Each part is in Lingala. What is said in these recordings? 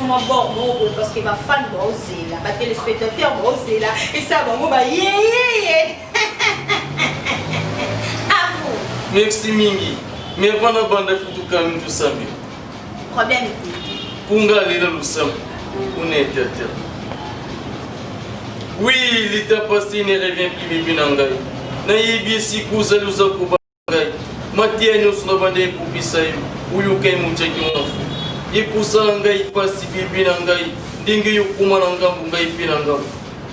so mwa bord moko boye parce que bafan baozela, batelespectateur baozela, esala bango bayeyeye. À vous. Merci mingi. Mais avant nabanda, futukami tosambe. Problème. Mpunga alela losambo kuna etata. Oui, l'état passé ne revient plus. Bébé na ngai, nayebi esika ozali, oza koba ngai mateya nyonso na banda ekopesa yo oyoka ye motiaki mafu ekosala ngai mpasi. Bébé na ngai, ndenge yokoma na ngambo, ngai mpe na ngambo,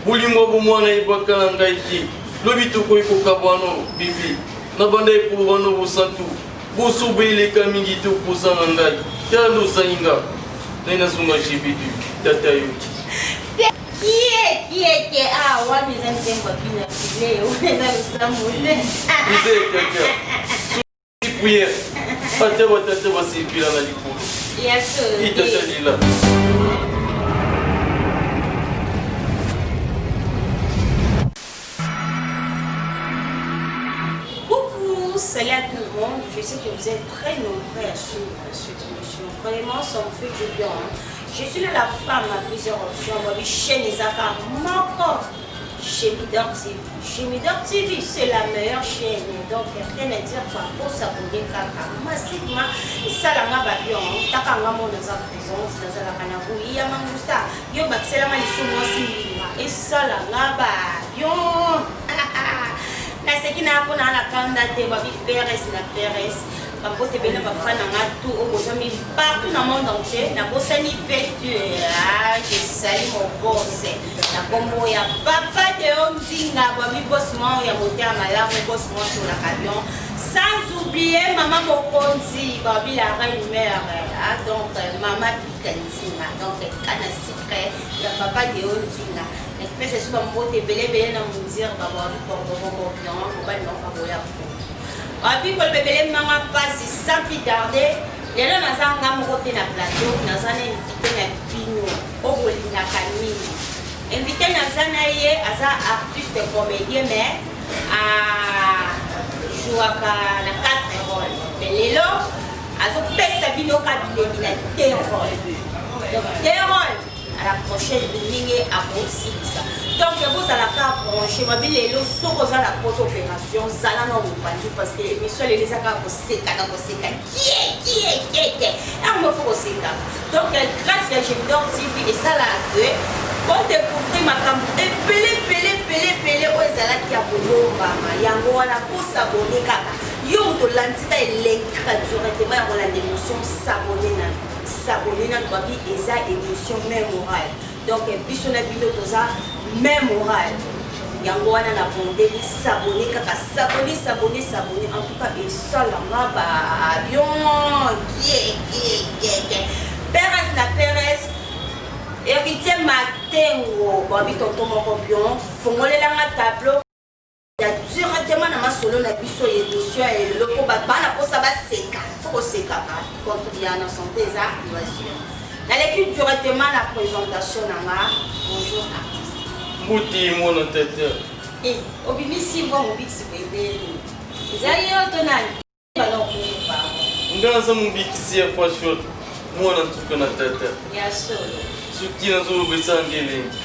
bolingo ya bomwana ebaka na ngai te. Lobi tokoki kokabwano. Bébé na banda ekoloba no bosantu bosobo eleka mingi te, okozanga ngai. Tala nde ozangi nga nai nazonga GBD tata yoki. Kiekieke, ah, wana eza nzembo bina file, wana eza losambo te. Eza etata prière, ata batata basepela na likolo. Ya solo. Itata lila. Coucou, salut à tout le monde. Je sais que vous êtes très nombreux à suivre cette émission. Vraiment, ça me fait du bien, hein. Je suis là, la femme à plusieurs options. Moi, chaîne ezaka moko. Chez Midor TV. Chez Midor TV, c'est la meilleure chaîne. Donc, rien à dire quoi. Pour s'abonner kaka massivement. Esalanga ba bien. Taka nga mo naza présente, nazalaka na ya mangusta. Yo bakiselanga lisumu mwasi mbinga. Esalanga ba bien. Naseki na mpona na kanda te. Babi Peres na Peres, bambote ebele, bafan na nga tout oyo bozwami partout na monde entier. Nabosani mpe tu, je salue mon boss na nkombo ya Papa Deo Nzinga. Babi boss moko ya motema malamu, boss mwasi olaka bien. Sans oublier mama mokonzi, babi la reine mère, ah, donc mama Pita Nzinga, donc kana secret ya Papa Deo Nzinga. Nakipesa so bambote ebele ebele na mondire bababi portobongo bien mobali bango baboya babi koloba ebele manga mpasi. Sans plus tarder, lelo naza nga moko te na plateau, naza na invité na bino oyo bolingaka mingi. Invité naza na ye aza artiste comédien, mais ajouaka na 4 rôle, mais lelo azopesa bino ka bilengi na deux rôle. Donc deux rôle, à la prochaine ndenge akosilisa. Donc bozalaka branché. Babi lelo soki oza na poto opération, zala na mopanzi parce que émission lelo eza kaka koseka na koseka. Kiekiekeke, yango faut koseka. Donc grâce ya Gemidor TV esalaka ke bodécouvrir makambo ebele ebele ebele ebele oyo ezalaki ya kobombama. Yango wana kos'abonner kaka. Yo moto olandika elengi directement ya kolanda émission, s'abonner nano, s'abonner nano. Babi eza émission même moral, donc biso na bino toza même moral. Yango wana na bondeli, s'abonner kaka, s'abonner, s'abonner, s'abonner. En tout cas esalanga babion. Kiekiekeke, Peres na Peres, Héritier Matengo, babi tonton moko bien, fongolelanga tableau ya directement na masolo na biso ya émission ya lelo, mpo bato bana mposa baseka. Faut kosekaka contre ya na santé eza loisir. Naleki directement na présentation na nga. Bonjour artiste. Mbuti mwana tete. Eh, obimisi mwa mobikisi boyebeli, eza yo to nani? Bana okuba. Nga naza mobikisi ya fashion, mwana ntuka na tata. Ya solo. Soki nazoloba esanga elengi.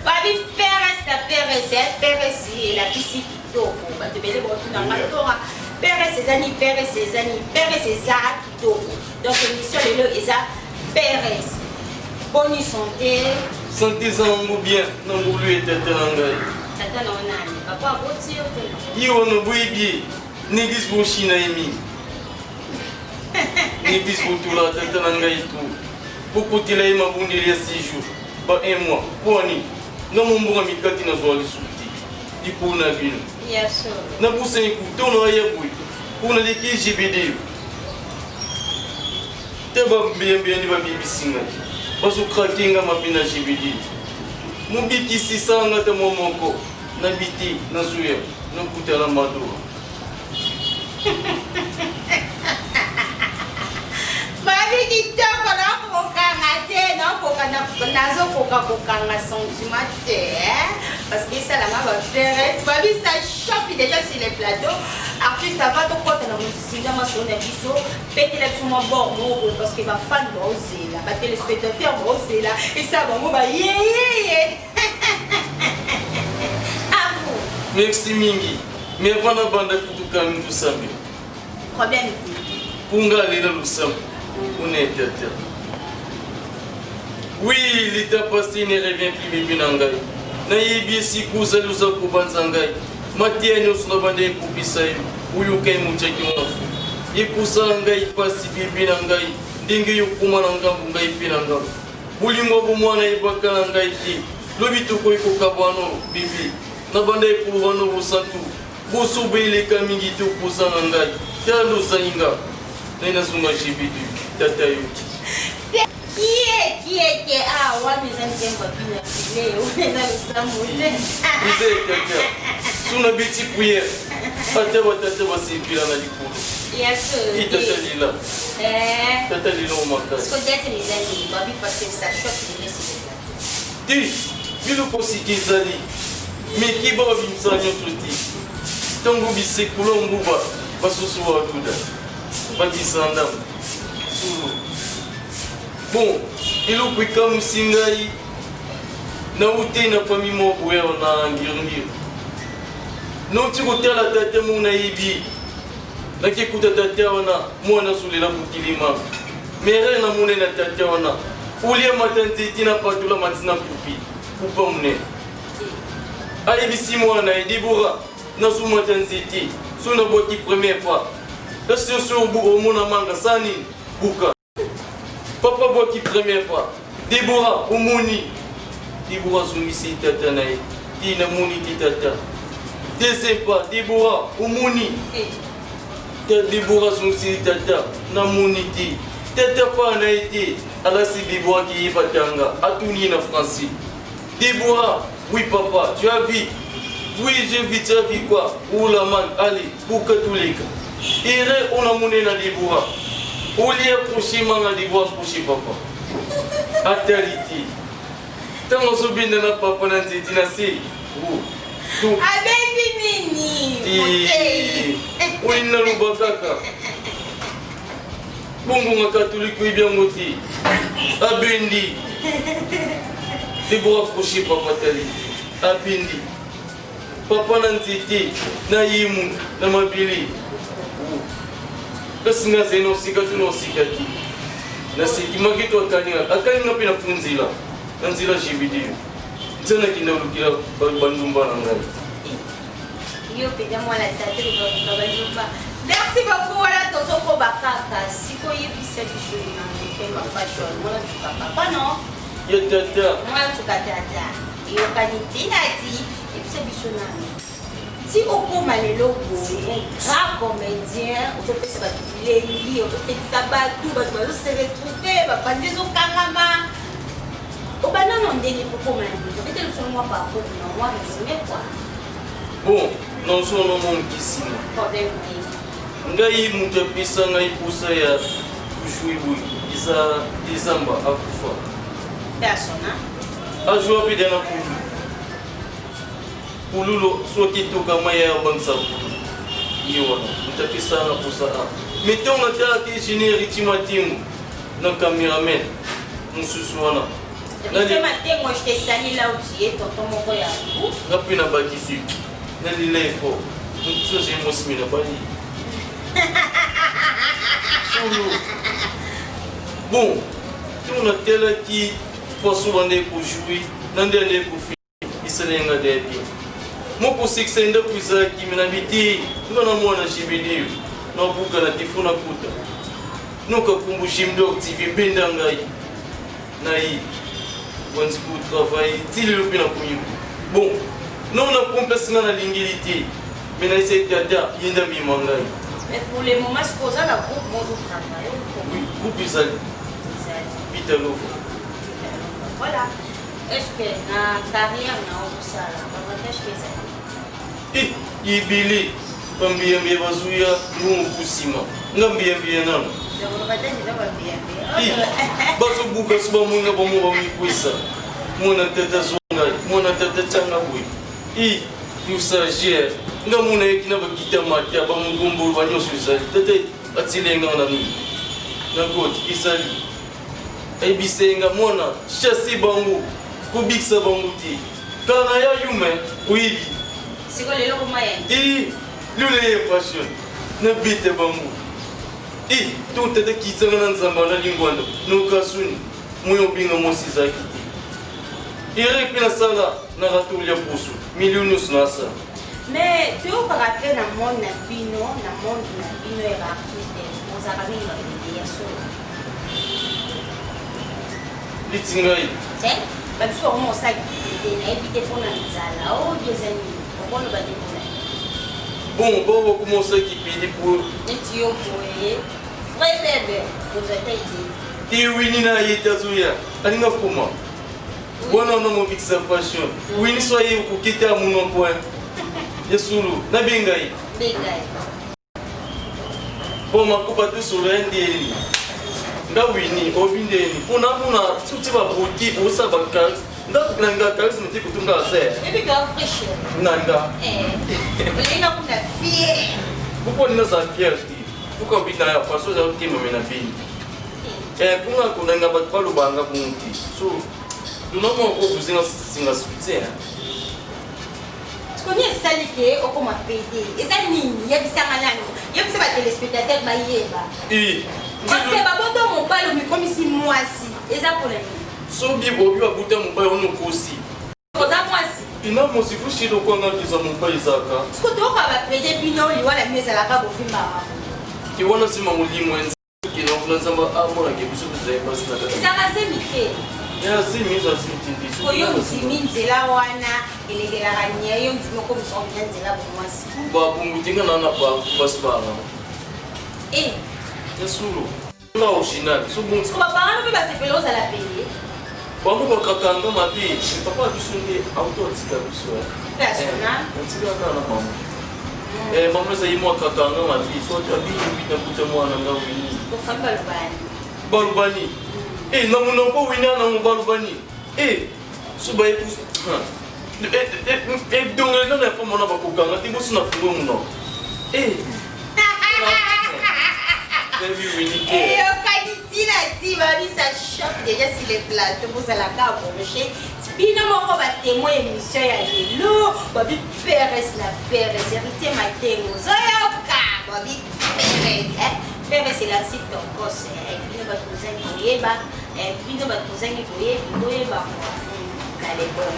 Babi Peres na Peres, Peres elakisi kitoko. Bato ebele baotunanga tora Peres eza nini, Peres eza nini? Peres eza kitoko. Donc émission lelo eza Peres. Boni santé? Santé eza nango bien na ngolu ye tata na ngai. Tata na onani? Papa aboti yo te? Ye wana boyebi ye na église, boshina ye mingi na église, botulaka tata na ngai to bokotela ye mabondeli ya 6 jours ba 1 mois. Mpo ani nga mombonga mikati nazwa lisusu te likolo na bino. Ya solo. Nabosani kuto na ya boye mpo naleki GBD te. Bambeyambeya nde babebisi ngai, bazokrake nga mabe na GBD. Mobikisi sanga ta mwa moko nabi te, nazoya nakutana Madora. Babi kitoko, nakokanga te, nakoka, nazokoka kokanga sentiment te, parce que esalanga baperes. Babi ça chauffe déjà sur le plateau. Artiste, avant tokɔta na mozinga masolo na biso, betela biso mwa bord moko boye, parce que bafan baozela, batéléspectateur baozela, esala bango bayeyeye. À vous. Merci mingi. Mais avant nabanda, futukami tosambe. Problème te. Kunga alela losambo una etata. Oui, l'état passé ne revient plus. Bibi na ngai, nayebi esika ozali, oza kobanza ngai. Mateya nyonso na banda ekopesa yo, oyokai motiaki mafu ekosala ngai mpasi. Bibi na ngai, ndenge yokoma na ngambo, ngai mpe na ngambo. Bolingo ya bomwana ebaka na ngai te. Lobi tokoki kokabwano. Bibi na banda ekoloba no bosantu bosoba eleka mingi te. Okozanga ngai, tala nde ozangi nga nai nazonga gb2 tata yoki. Kiekieke, ah, wana eza nzembo ya bino ya file, wana eza losambo te. Eza etata so nabeti priere, ata batata basepela na likolo. Ya so. I tata lila. Tata lila o makasi. Parce que date eza nini babi? Parce que ça choque les Te, biloko sika ezali meki ba babimisa nyonso te. Ntango bisekula nguba basusu batuda babisa ndambo solo. Bon, eloko ekamwisi ngai, nauti na famille moko boye awa na Ngiringiri, nauti kotala tata moko nayebi. Nakekuta tata wana, mwana azolela kotelema. Mere namoni na tata wana olia mata nzete na patola mati na pupi kupa monene. Ayebisi mwana na ye Debora: nazomata nzete, so nabwaki premier pas, kasi nyonso omona manga sa nini buka. Papa bwaki premier pas, Debora omoni. Debora azongisi tata na ye: te, namoni te tata. Deuxième pas, Debora omoni. Debora azongisi tata: namoni te tata. Fa na ye te alasi. Debora akeyeba tanga, atuni ye na français: Debora? Oui papa. Tu as vu? Oui, j'ai vu. Tu as vu quoi? Oula man, allez, buka tuleka. Ere onamoni na Debora olia accroche manga. Debora accroche papa, atali te. Ntango azobenda na papa na nzete na se. Abendi nini? Oyi naloba kaka bongonga katolike, oyebi yango te. Abendi, Debora accroche papa, tali te. Abendi papa na nzete na ye mutu na mabele. Kasi nga azali na osika te, na osika te. Nasekimaki to akaninga, akaninga mpe na fu nzela na nzela gbd nzela nakenda kolukela bandumba na ngai. Yo mpenza mwana tate, koluka bandumba. Merci beaucoup. Wana tozokoba kaka sikoyebisa biso na motema fashion, mwana nsuka papa no. Ya tata. Mwana nsuka tata, eyokani ntina ti yebisa biso nani ti okóma lelo boye un grand comédien, ozopesa bato bilengi, ozosekisa bato, bato bazose retrouve, bapanzi ezokangama. Obanda na ndenge kokóma na niveau? Betela biso mwa parcours na mwa résumé quoi. Bon, nazwa na mwa nkisima. Problème te. Ngai moto apesa ngai posa ya kojouer boye eza Dezamba, akufa. Persona. Azwa mpe da na pulu pululu, soki etoka mai ya obangisa pulu ye wana moto apesa na posa a. Mais ntango natalaki ingénieur Richi Matengo na cameraman mosusu wana. Richi Matengo, je te salue là où tu es, tonton moko ya goût. Nga mpe nabakisi nalila effort mosusu, azali mwasi me nabali solo. Bon, ntango natelaki façon banda ekojouer na nde ande ekofi esala nga de bien moko osekisa ndako ezalaki me nabi te. Nga na mwana gbd nabuka na defo nakuta noka kombo Jimdor TV benda ngai na ye bandi kotravaille ti lelo mpe nakomi. Bon, non, na complexe nga nalingeli te, me nayesa tata ye nde amema ngai. Mais pour le moment, ce qu'on a la groupe mozo travailler? Oui, groupe ezali Pitalova. Voilà. Est-ce que na carrière na ozosala avantage mpe ezali? Ebele bambiyambiya bazoya mbongo kusima nga mbiyambiya nano. Donc avantage eza bambiyambiya. Bazobuka so bamonga bango bamikwesa: mwana tata zwa ngai, mwana tata tyanga boye. I tout ça gère. Nga mona yeki na bakita mata bamogombo banyonso ezali tata atile nga na nini na koti ezali ayebisa nga mwana chasse bango kobikisa bango te kala na ya yume oyebi sikoyo lelo koma ya i lule ye fashion na bete bango i to tata kitsanga na nzamba na lingwanda nokasuni moyo obinga mwasi ezalaki te ere mpe nasala na ratour ya poso milio nyonso nasala. Mais toyokaka mpe na monde na bino, na monde na bino ya baartiste, bozalaka mingi babebe ya solo. Neti ngai te babiso bango mosala te, nayebi te mpona nzala oyo eza nini, okoloba te mpona bon bao bakoma osala kipindi po neti yo boye vrai bebe kozwa te idée. Te wini na ye te azoya alinga koma wana wana mobikisa fashion wini so aye okoki te amonoko ya solo nabenga ye. Benga ye. Bon makopa tosolo ya ndeni nga wini obi ndeni mpona mona tuti baboti osala bacharisme nga na nga charisme te kutu nga ase Ebi ka fresh. Na nga olinga kuna fier. Pourquoi naza fier te? Pourquoi obi na ya façon oza otemame na bini mpunga konanga bato balobanga bongo te so dona moko kozinga singa soutien. Koni esali ke okoma pede eza nini? Yebisanga nano, yebisa batéléspectateur bayeba. Parce que babota mobali, omikomisi mwasi, eza mpona nini? So obi babuta mobali ono okosi. Oza mwasi. Ina mosifushi lokwanga kiza mobali ezalaka. Siko toyoka bapede bino liwa na bino ezalaka bovimbaka. Te wana nsima molimo ya nzambe kuna nzambe amonake biso tozali basi na kati. Ezalaka zemi te. Ya zemi eza zemi te nde. Oyo ndimi nzela wana elekelaka nye, yo ndimi okomisa obina nzela bomwasi. Babungu te, nga na na basi bana. Ya solo nga original so bon. Siko baparent mpe basepela ozala peye. Bango bakakanga mabe, papa na biso nde auto atika biso. Personnel. Atika kaka na mama. Mama ezali mwa kakanga mabe so abini na kuta mwana nga wini. Ofami balobani. Balobani na monoko wini anango balobani so baye edongele nano ya pamona bakokanga te boso na fungo monoko. Nayebi wini te. Eyokani ntina ti babisa chauffe déjà sur le plateau, bozalaka branché bino moko batémoin émission ya lelo. Babi Peres na Peres, Héritier Matengo, ozoyoka babi Peres Peres elakisi tokos. Bino bato bozangi koyeba, bino bato bozangi koyebi boyeba kalebon.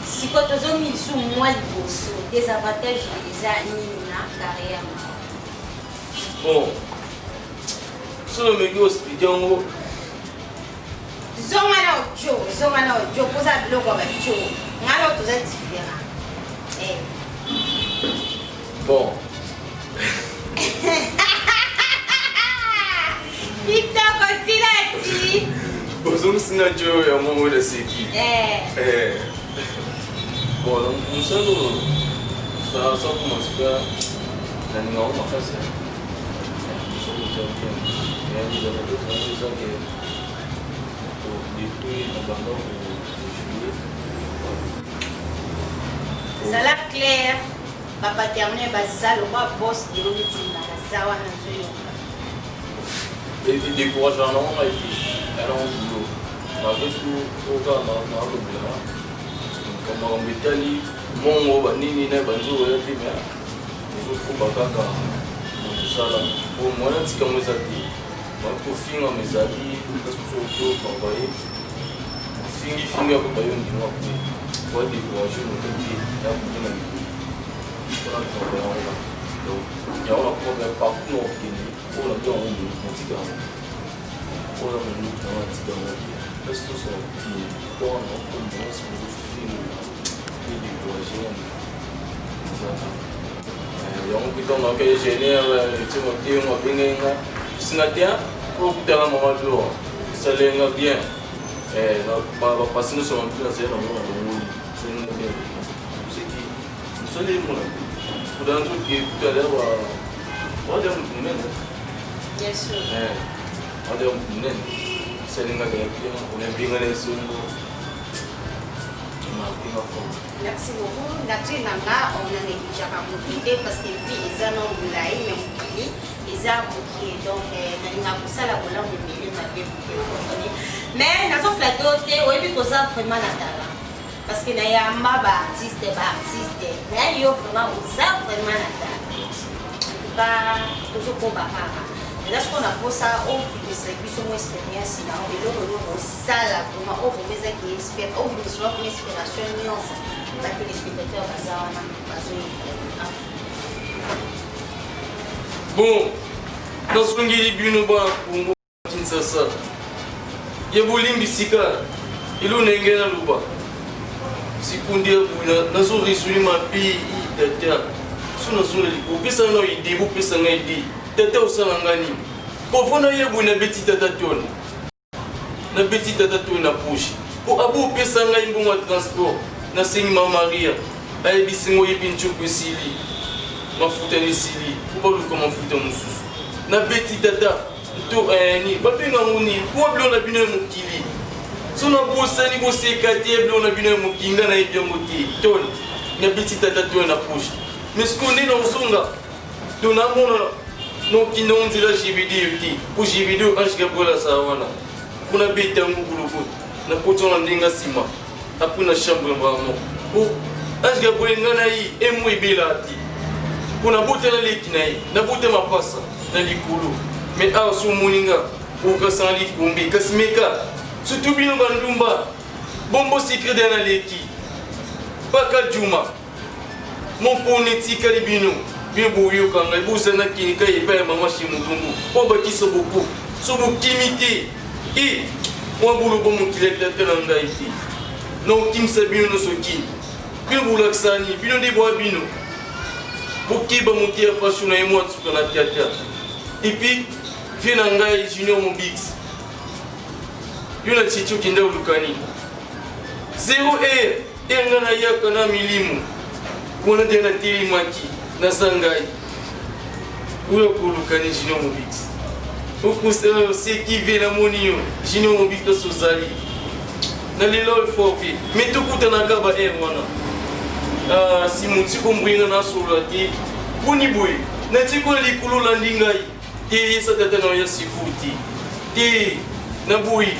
Sikoyo tozongi lisusu mwa liboso, désavantage eza nini na carrière na? Bon, so omeki oexpliquer yango. Zonga na ojo, zonga na ojo mpoza biloko ya bajo nga na toza différent. Bon. Kitoko ntina ti. Ozongisinga jo yango ngo naseki. Bon, mosala oyo sa komasika nalinga yango makasi. Mosala eza bien, eza ke depuis na banda kojouer. Zala clair, bapaternel baza lokwa bos delomitinga baza wana azoyoka. Décourage nango ngai te, yango boulot malgré tout oyo kaka nalobela makambo etali mongo banini na banzoro ya te, mais ezokoba kaka na mosala po mwana tikango eza te bakofingama ezali place mosusu oki otravaille ofingifingi yako bayo ndima pe badécourage moto te ya kote na mikolo mpona travaille yango. Donc yango nakoma partout na okende oyo na bino yango natika yango oyo monduki nango natika yango te place nyonso na kokende mpo wana okoma ozofinga edécourage ezaka yango mpe ntango nayoka ingénieur etie motengo abengai nga singa te po okutanga mama Dor esalenga bien bapasi nyonso na mpe nazali nango na longoli esalenga bien seki mosala emona kuda nzoki kutala wadia motu monene. Bien sûr. Wadia motu monene esalengaka ya bien onabengana esongo. remarquer nga fort. Merci beaucoup. Nature na nga, on a négligeaka motu te parce que vie eza na molai mais mokili eza mokie, donc nalingaka kosala bolamu ebele, mabe moke, comprenez. Mais nazoflatter yo te, oyebi koza vraiment na talent, parce que nayamba baartiste, baartiste, mais yo vraiment oza vraiment na talent. En tout cas, tozokoba kaka. Eza sikoyo na mposa obimisa biso mo expérience na yo, eloko eloko osala vraiment oyo vraiment ezaki obimisa vraiment inspiration nyonso. Batéléspectateur baza wana, bazoyeba. Bon, nazongeli bino bana Kongo Kinsasa ye bolimbisika elo ndenge naloba sikundi ya boye, nazoresoli mabe i tata. So nazonga likolo, opesa nga idée, bopesa nga idée. Tata, osala nga nini? Po na ye boye, nabeti tata tone, nabeti tata tone na poche po abo opesa ngai mbongo ya transport. Nasengi ma Maria, ayebisi ngo oyebi ntioko esili, mafuta esili, po baluka mafuta mosusu. Nabeti tata to ni babenga yango nini? Po biloko na bino ya mokili, so nabosani, boseka te. Biloko na bino ya mokili, nga nayebi yango te. Tone, nabeti tata tone na poche, mais sikoyo nde nakozonga to namona nokinde ngo nzela GBD yo te, po GBD oyo Ange Gabriel azala wana mpona beta yango boloko. Nakoti wana ndenge nsima apres na chambre ya mbala moko, po Ange Gabriel ngai na ye emo ebela te, mpo nabotala leki na ye, nabota mapasa na likolo. Mais awa so omoni nga okasanga likombe, kasi meka surtout bino bandumba bombo secret ya na leki paka juma mompona etikali bino. Bino boyoka ngai, bozala nakende kai epai ya mama Shemudungu mpo bakisa boko so bokimi te e mwa boloba mokili ya tata na ngai te. Nakokimisa bino nyonso kini bino bolakisani bino nde bwa bino bokeba moke ya fasho na ye mwa nsuka na tata. Et puis vie na ngai Junior Mobix, yo na Titi okende oluka nini? Zero heure e nga nayaka na milimo wana nde natelemaki, naza ngai oyo koluka ni Junior Mobix. Oseki vie, namoni yo Junior Mobix nyonso ozali na lelo oyo fort vie, mais tokutanaka ba aire wana. Si motiko mbwinga nasolola te, boni boye natikola likolo, olandi ngai te, yesa tata na yo ya siku te te, naboyi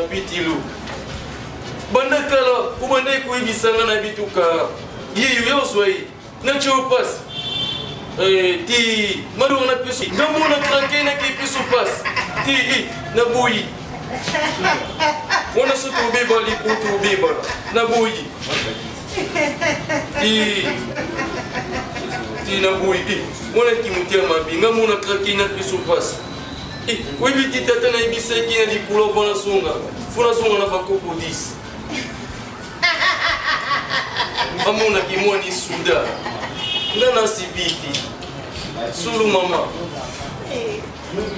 pitilo. Banda kala obanda ekoyebisanga na bituka ye yo ozwa ye nati oyo pasi te malonga na peso ngamona krake nake peso pasi te, naboyi wana. So tobeba liko, tobeba, naboyi te te, naboyi wana kimotema mabe. Nga mona krake na peso pasi, oyebi te tata nayebisaki na likolo avant nazonga, fo nazonga na bakoko 10 amonaki mwani suda nga nasibi te solo mama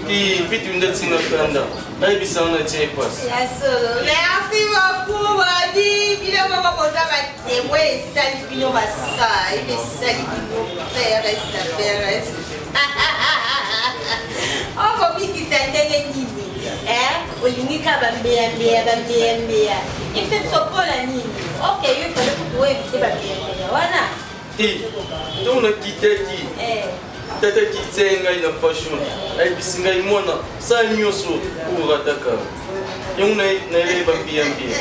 te mpe tunda ntinga kanda nayebisanga na tie epasi. Ya solo, merci beaucoup Badi. Bino moko boza batémoin, esali bino basai, esali bino peres na peres. Okobikisa ndenge nini? Olingi ka bambeyambeya, bambeyambeya ife biso mpona nini? Ok, yo ifale kutu oevite bambeyambeya wana. Te, ntongo nakitaki, tata kitia ngai na fashion, ayebisi ngai mwana sala nyonso orataka yango nayeleba mbiyambiya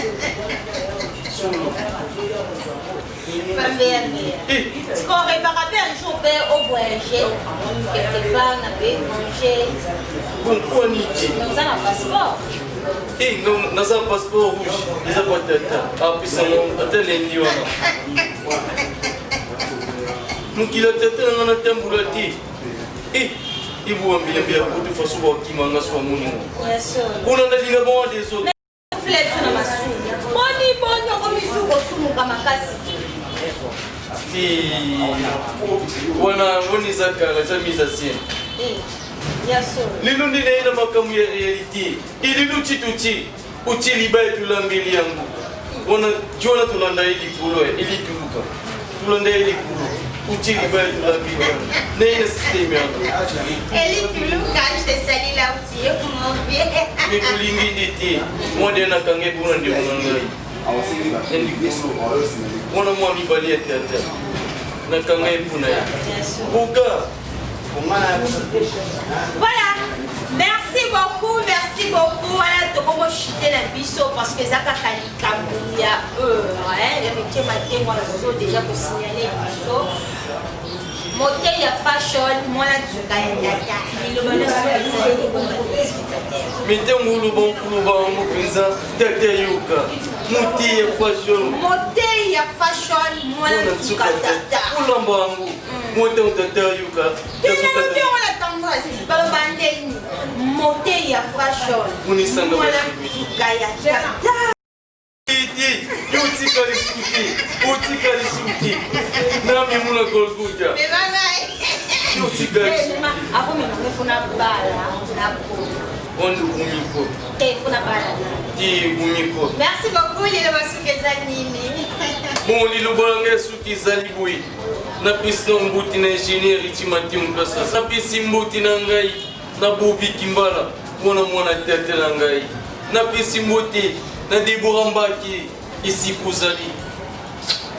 solo. Bambeyambeya siko orêvaka mpe un jour mpe ovoyage quelque part na pe étranger? Bon, kwani te. Mais oza na passeport? E naza passeport rouge, eza kwa tata apesango ata lendi wana mokili ya tata nanga natambola te. E ebuwa mbiyambiya poto faso bakimanga so bamoningo Ya solo. Kuna nalinga bango des autres. Fula biso na masumu, boni boni okomi su kosumuka makasi? Te, wana wana eza kala, eza mise en scène. Ya solo. Lelo nde naye na makambo ya réalité. Elelo ti totie otie libaya, tolambeli yango wana ti wana tolanda ye likolo elituluka, tolanda ye likolo, otie libaya, tolambeli yango, naye na système wana. Eli Tuluka, je te salue là où tu es, mon vieux. Me tolingi nde te mwa nde nakanga mpona ndeko na ngai. Ya likolo wana mwa mibali ya tata nakanga ye mpo na ye boka. Voilà. Merci beaucoup, merci beaucoup. Voilà, tokomo chiter na biso parce que eza kaka likambo ya heure. Hein? Héritier Matengo azo déjà kosignaler biso. Motel ya fashion, mwana nsuka ya tata. Liloba nyonso ezali koboma téléspectateur. Mitengo oloba nkuluba yango mpenza tata yoka mote ya fashion. Motel ya fashion, mwana nsuka tata. Olamba yango mote tata yoka. Nalobi yango na tendresse. Baloba ndeni. Motel ya fashion. Unisanga Mwana bashimi. nsuka ya tata. Ete yo otika lisusu te, otika lisusu te na mimuna Golgota. Mais bye bye. Yo otika lisusu. Avant même faut na bala na po. Ondo umiko. Te faut na bala na. Te umiko. Merci beaucoup lelo basuki eza nini? Bon, liloba na ngai soki ezali boye, napesi na mbuti na ingénieur Richi Matimu Place, napesi mbuti na ngai na Bovi Kimbala mwana mwana tete na ngai, napesi mbote na Debora Mbaki esika ozali,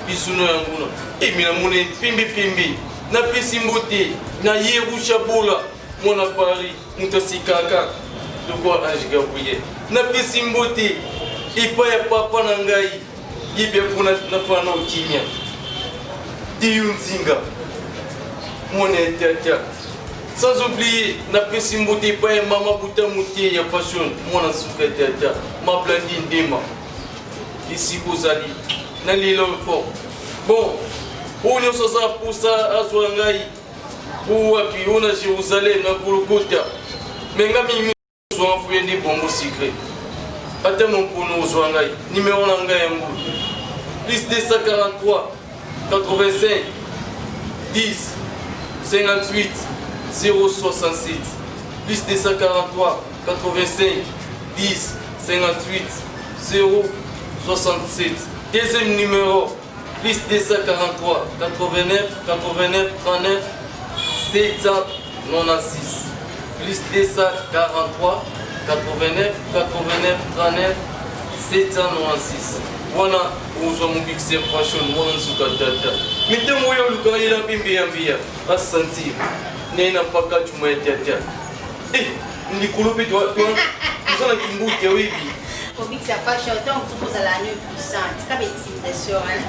bisuno ya nguna emi namona pembe pembe, napesi mbote na Yerusha Bola mwana Paris moto asikaka lokola Ange Gabriel, napesi mbote epai ya papa na ngai ye mpe mpona nafana na okimia Diyu Nzinga mwana ya tata. Sans oublier napesi mbote epai ya mama Buta Mote ya fashion mwana suka ya tata Mablandi Ndema esika ozali na lelo fort. Bon, oyo nyonso aza pusa azwa ngai oyo wapi, oyo na Jérusalem na Golgota, me nga mingi ozwanga fuye nde bongo secret ata mokono ozwa ngai nimero na ngai yango plus 243 85 10 58 067, plus 243 85 10 58 067. Deuxième numéro plus 243 89 89 39 796, plus 243 89 89 39 796. Wana ozwa mobikisi ya fashion mwana nsuka tata mitembo oyo olukaka yela mpe mbiyambiya asentir naye na mpaka cuma ya tata. Eh, likolo mpe toza na kimbuti oyebi. Obikisa fashion ntango mosusu kozala nu puissante kaka intimidation wana.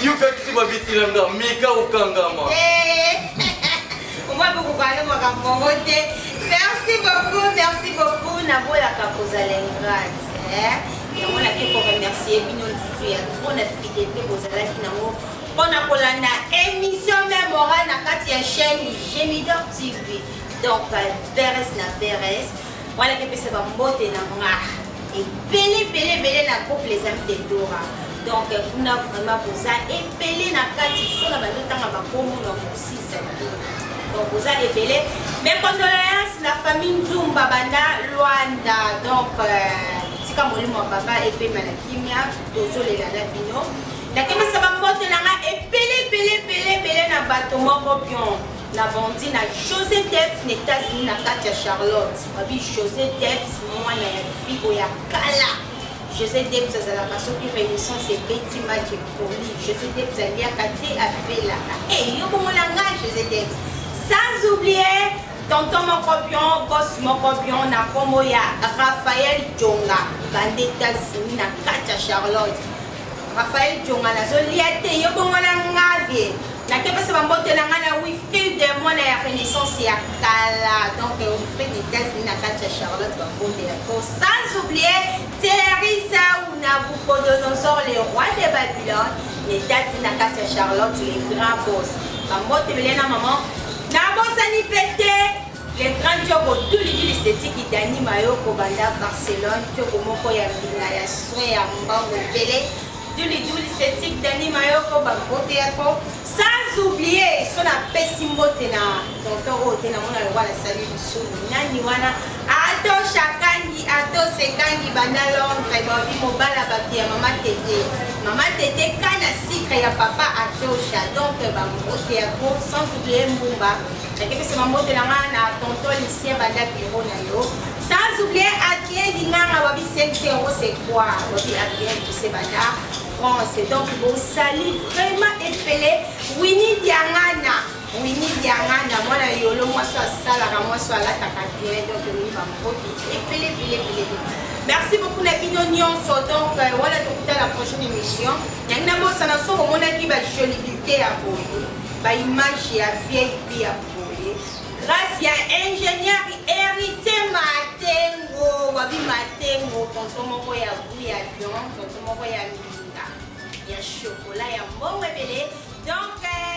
Yokaki babetelanga meka okangama. Omoi bokokana makambo yango te. Merci beaucoup, merci beaucoup. Nabolaka kozala ingrate yango nake koremercier bino lisusu ya trop na fidélité bozalaki nango mpona kolanda émission mémorale na kati ya chaîne Gemidor TV. Donc Peres na Peres wana kepesa bambote na nga ebele ebele ebele na groupe Les Amis de Dora. Donc kuna vraiment boza ebele na kati so na bando ntanga bakomo na kosisa te. Donc boza ebele. Mes condoléances na famille Nzumba banda Luanda. Donc tika molimo ya papa epema na kimia, tozolela na bino. Nakemisa bambote na nga ebele ebele ebele ebele na bato moko bien na bandi na José Debs na États-Unis na kati ya Charlotte. Babi José Debs mwana ya figo ya kala. José Debs azalaka soki Renaissance ebeti match epoli, José Debs aliaka te, apelaka e yo bongo na ngai José Debs. Sans oublier tonton moko bien, boss moko bien na nkombo ya Raphaël Djonga bande États-Unis na kati ya Charlotte. Raphaël Djonga nazolia te yo bongo na nga vie. Nakepesa bambote na ngai na Wilfrid mwana ya Renaissance ya kala. Donc Wilfrid États-Unis na kati ya Charlotte, bambote ya ko. Sans oublier Thierry Saou Nabucodonosor le roi de Babylone na États-Unis na kati ya Charlotte, le grand boss, bambote ebele na maman. Nabosani mpe te le grand Diogo Tulidili Setiki Dani Mayoko banda Barcelone, Diogo moko ya mbinga ya soin ya mbango ebele. Tuliduli Setiki Dani Mayoko, bambote yako. Sans oublier so napesi mbote na tonton oyo te namona lokwa nasali lisumu nani wana Ato Shakangi Ato. Atos Ekangi banda Londres babi mobala bato ya mama Tete mama Tete kana sucre ya papa Atosha donc bambote ya trop sans oublier Mbumba nakepesa bambote na nga na tonton Lucien banda bureau na yo sans oublier Adrien Dinganga babi 5 euros c'est quoi babi Adrien Toussaint banda France donc bosali vraiment ebele Winnie Diangana Winnie Diangana mwana yolo mwasi asalaka mwasi alataka bien donc Winnie bambote ebele ebele ebele merci beaucoup na bino nyonso donc euh, wana tokuta la prochaine émission yangi nabosana soki omonaki bajolibilité ya boye baimage ya vip ya boye grâce ya ingénieur héritier matengo babi matengo tonton moko ya gout ya vion tonton moko ya mbinga ya chocolat ya mbongo ebele donc euh,